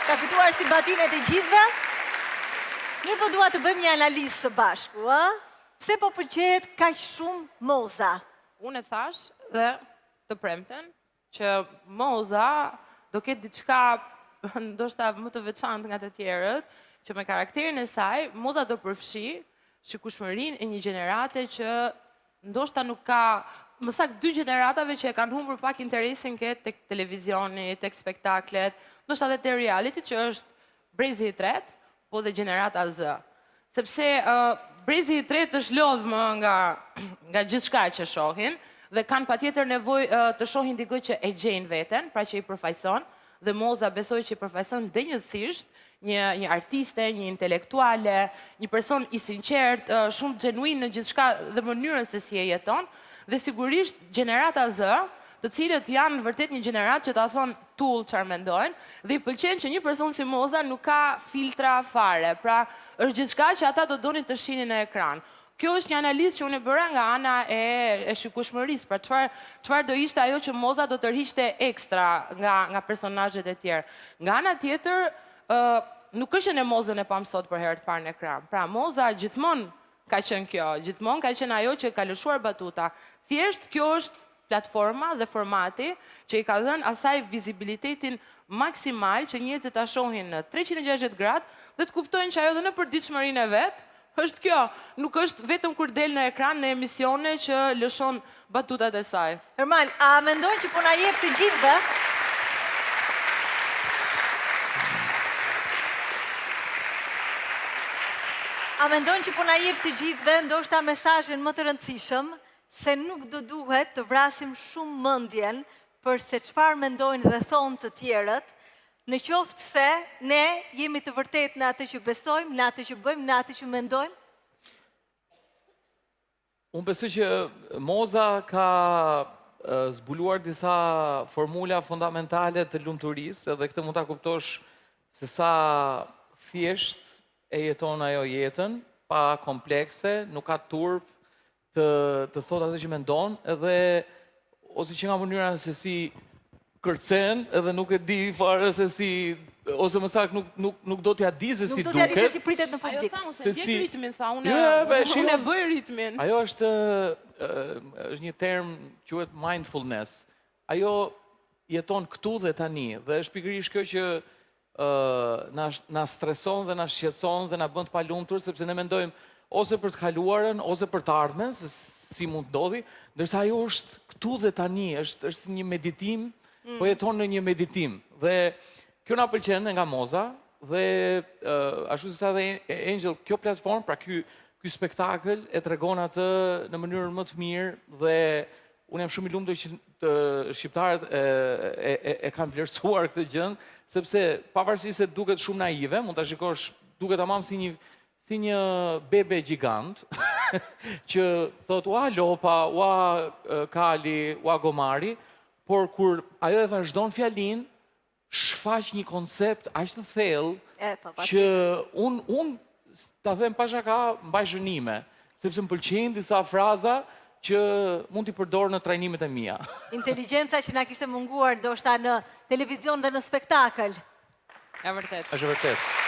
Ka fituar simpatinë e të gjithëve. Mirëpo dua të bëjmë një analizë së bashku, ë? Pse po pëlqehet kaq shumë Moza? Unë e thashë dhe të premten që Moza do ketë diçka ndoshta më të veçantë nga të tjerët, që me karakterin e saj Moza do përfshijë shikueshmërinë e një gjenerate që ndoshta nuk ka, më saktë dy gjeneratave që e kanë humbur pak interesin ke tek televizioni, tek spektaklet, ndoshta edhe te reality që është brezi i tretë, po dhe gjenerata Z. Sepse brezi i tretë është lodh më nga nga gjithçka që shohin dhe kanë patjetër nevojë të shohin dikë që e gjejnë veten, pra që i përfaqëson dhe Moza besoj që i përfaqëson denjësisht një një artiste, një intelektuale, një person i sinqertë, shumë xhenuin në gjithçka dhe mënyrën se si e jeton dhe sigurisht gjenerata Z, të cilët janë vërtet një gjeneratë që ta thonë tull çfarë mendojnë dhe i pëlqen që një person si Moza nuk ka filtra fare, pra është gjithçka që ata do donin të shihnin në ekran. Kjo është një analizë që unë e bëra nga ana e e shikueshmërisë, pra çfarë çfarë do ishte ajo që Moza do tërhiqte ekstra nga nga personazhet e tjerë. Nga ana tjetër, ë nuk është që ne Mozën e pamë sot për herë të parë në ekran. Pra Moza gjithmonë ka qenë kjo, gjithmonë ka qenë ajo që ka lëshuar batuta. Thjesht kjo është platforma dhe formati që i ka dhënë asaj vizibilitetin maksimal që njerëzit ta shohin në 360 gradë dhe të kuptojnë që ajo dhe në përditshmërinë e vet është kjo, nuk është vetëm kur del në ekran në emisione që lëshon batutat e saj. Ermal, a mendon që po na jep të gjithëve? A mendon që po na jep të gjithëve ndoshta mesazhin më të rëndësishëm se nuk do duhet të vrasim shumë mendjen për se çfarë mendojnë dhe thonë të tjerët, në qoftë se ne jemi të vërtetë në atë që besojmë, në atë që bëjmë, në atë që mendojmë? Unë besoj që Moza ka zbuluar disa formula fundamentale të lumturisë, edhe këtë mund ta kuptosh se sa thjesht e jeton ajo jetën, pa komplekse, nuk ka turp të të thotë atë që mendon, edhe ose që nga mënyra se si kërcen edhe nuk e di fare se si ose më saktë nuk nuk nuk do t'ia di se si duket. Nuk do t'ia di se si pritet në publik. Ajo tha unë s'e ndjek ritmin, tha unë. Jo, jo, unë e bëj ritmin. Ajo është është një term quhet mindfulness. Ajo jeton këtu dhe tani dhe është pikërisht kjo që na na streson dhe na shqetëson dhe na bën të palumtur sepse ne mendojmë ose për të kaluarën ose për të ardhmen se si mund të ndodhi, ndërsa ajo është këtu dhe tani, është është një meditim, mm. po jeton në një meditim dhe kjo na pëlqen nga Moza dhe uh, ashtu si tha dhe Angel, kjo platformë, pra ky ky spektakël e tregon atë në mënyrën më të mirë dhe Unë jam shumë i lumtur që të shqiptarët e, e, e, e kanë vlerësuar këtë gjë, sepse pavarësisht se duket shumë naive, mund ta shikosh, duket tamam si një si një bebe gjigant që thotë ua lopa, ua kali, ua gomari, por kur ajo e vazhdon fjalinë, shfaq një koncept aq të thellë E, po, që unë un, ta them pa shaka mbaj shënime, sepse më pëlqejnë disa fraza që mund t'i përdor në trajnimet e mia. Inteligjenca që na kishte munguar ndoshta në televizion dhe në spektakël. E vërtetë. Është e vërtetë.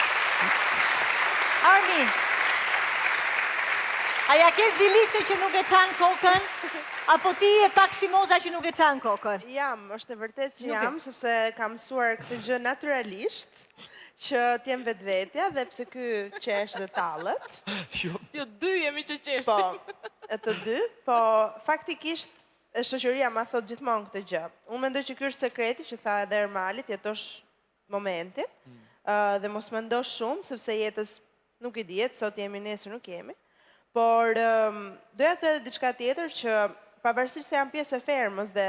Armi, a ja ke zili këtë që nuk e çan kokën? Apo ti je pak si Moza që nuk e çan kokën? Jam, është e vërtetë që jam, sepse kam mësuar këtë gjë natyralisht, që të jem vetvetja dhe pse ky qesh dhe tallet. Jo, dy jemi që qeshim. Po, e të dy, po faktikisht shoqëria ma thotë gjithmonë këtë gjë. Unë mendoj që ky është sekreti që tha edhe Ermali, të jetosh momentin mm. dhe mos mendosh shumë, sepse jetës nuk i dihet, sot jemi, nesër nuk jemi. Por doja të edhe diçka tjetër që pavarësisht se jam pjesë e fermës dhe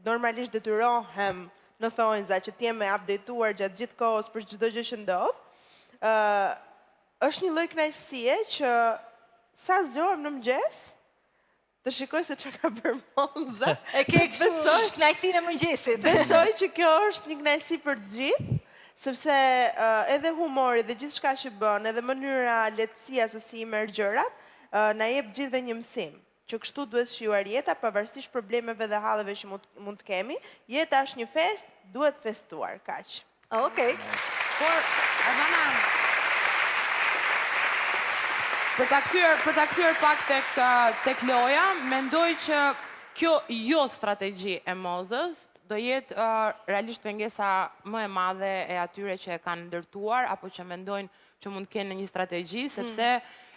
normalisht detyrohem në thonjza që të jem e updateuar gjatë gjithë kohës për çdo gjë që ndodh, ë është një lloj kënaqësie që sa zgjohem në mëngjes, të shikoj se çka ka bërë Moza. E ke kështu besoj, kënaqësinë e mëngjesit. Besoj që kjo është një kënaqësi për të gjithë, sepse uh, edhe humori dhe gjithçka që bën, edhe mënyra, lehtësia se si i merr gjërat, uh, na jep gjithëve një mësim që kështu duhet shijuar jeta pavarësisht problemeve dhe halleve që mund, mund të kemi. Jeta është një festë, duhet festuar, kaq. Okej. Por, Arbana, për ta kthyer, për ta kthyer pak tek tek loja, mendoj që kjo jo strategji e Mozës do jetë uh, realisht pengesa më e madhe e atyre që e kanë ndërtuar apo që mendojnë që mund të kenë një strategji, sepse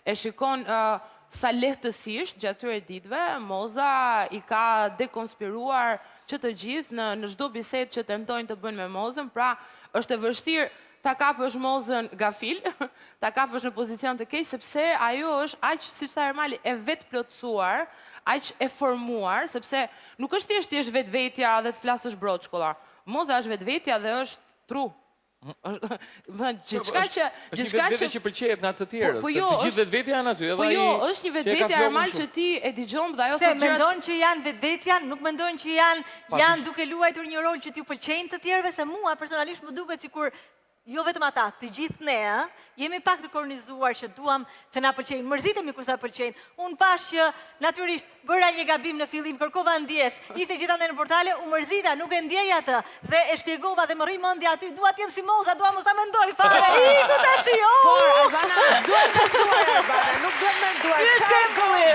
e shikon uh, sa lehtësisht gjatë këtyre ditëve Moza i ka dekonspiruar që të gjithë në në çdo bisedë që tentojnë të bëjnë me Mozën, pra është e vështirë ta kapësh Mozën gafil, ta kapësh në pozicion të keq, sepse ajo është aq, siç tha Ermali, e vetëplotësuar, aq e formuar, sepse nuk është thjesht të jesh vetvetja dhe të flasësh broçkulla. Moza është vetvetja dhe është tru. Është, gjithçka që gjithçka që që pëlqehet nga të tjerët. Po, po jo, të gjithë vetvetja janë aty, edhe po jo, është një vetvete Ermal që ti e dëgjon dhe ajo thotë gjërat. Se mendon që janë vetvetja, nuk mendon që janë janë duke luajtur një rol që t'ju pëlqejnë të tjerëve, se mua personalisht më duket sikur jo vetëm ata, të gjithë ne, ë, jemi pak të kornizuar që duam të na pëlqejnë, mërzitemi kur s'na pëlqejnë. Unë pashë që natyrisht bëra një gabim në fillim, kërkova ndjesë, ishte gjithandej në portale, u mërzita, nuk e ndjej atë dhe e shpjegova dhe më rri mendja aty, dua të jem si Moza, dua mos ta mendoj fare. Iku tashi, oh! Por Arbana, s'duhet menduar Arbana, nuk duhet menduar. Ky është shembulli.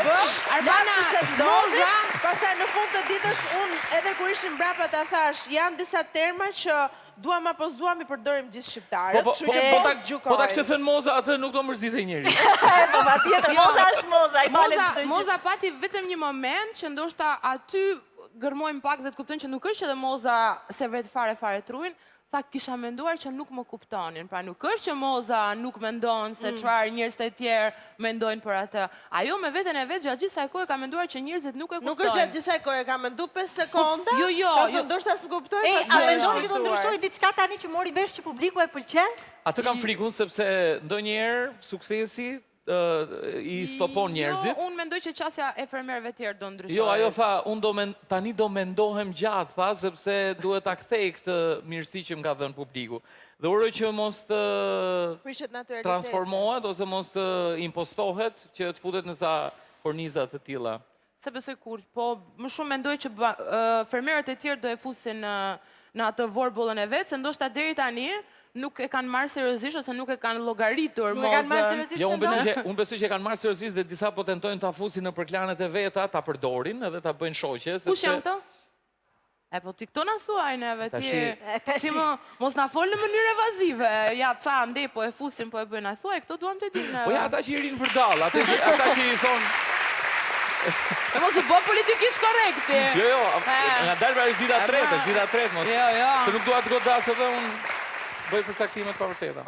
Arbana, Moza, pastaj në fund të ditës unë edhe kur ishim mbrapa ta thashë, janë disa terma që Duam apo s'duam i përdorim gjithë shqiptarët, po, po, kështu që po, po ta po ta kishte thënë Moza atë nuk do mërzitej njeri. Po patjetër, jo. Moza është Moza, i falet çdo gjë. Moza pati vetëm një moment që ndoshta aty gërmojmë pak dhe të kuptojmë që nuk është që dhe Moza s'e vret fare fare trurin, tha kisha menduar që nuk më kuptonin. Pra nuk është që Moza nuk mendon se mm. çfarë njerëzit e tjerë mendojnë për atë. Ajo me veten e vet gjatë gjithë kësaj kohe ka menduar që njerëzit nuk e kuptojnë. Nuk është gjatë gjithë kësaj kohe, ka mendu 5 sekonda. Jo, jo, ka thënë jo. ndoshta s'më kuptojnë. Ej, a mendoni që do ndryshojë diçka tani që mori vesh që publiku e pëlqen? Atë kam frikë unë sepse ndonjëherë suksesi i stopon jo, njerëzit. Jo, unë mendoj që qasja e fermerëve tjerë do ndryshojë. Jo, ajo tha, unë do men, tani do mendohem gjatë, tha, sepse duhet ta kthej këtë mirësi që më ka dhënë publiku. Dhe uroj që mos të transformohet ose mos të impostohet që të futet në ca korniza të tilla. S'e besoj kurrë, po më shumë mendoj që fermerët e tjerë do e fusin në në atë vorbullën e vet, se ndoshta deri tani nuk e kanë marrë seriozisht ose nuk e kanë llogaritur Nuk e kanë marrë seriozisht Jo, unë besoj që unë besoj që e kanë marrë seriozisht dhe disa po tentojnë ta fusin nëpër klanet e veta, ta përdorin edhe ta bëjnë shoqe, sepse Kush janë këto? E po ti këto na thuaj neve, ti, ti më, mos na fol në mënyrë evazive, ja ca andej po e fusin, po e bëjnë, na thuaj, këto duam të dimë neve. Po ja ata që i rrinë vërdallë, ata që, ata që i thonë... E mos u bë politikisht korrekti. Jo, jo, nga dalë pra është dita tretë, është dita tretë, mos. Jo, jo. Se nuk dua të godas edhe unë bëj përcaktime të pavërteta.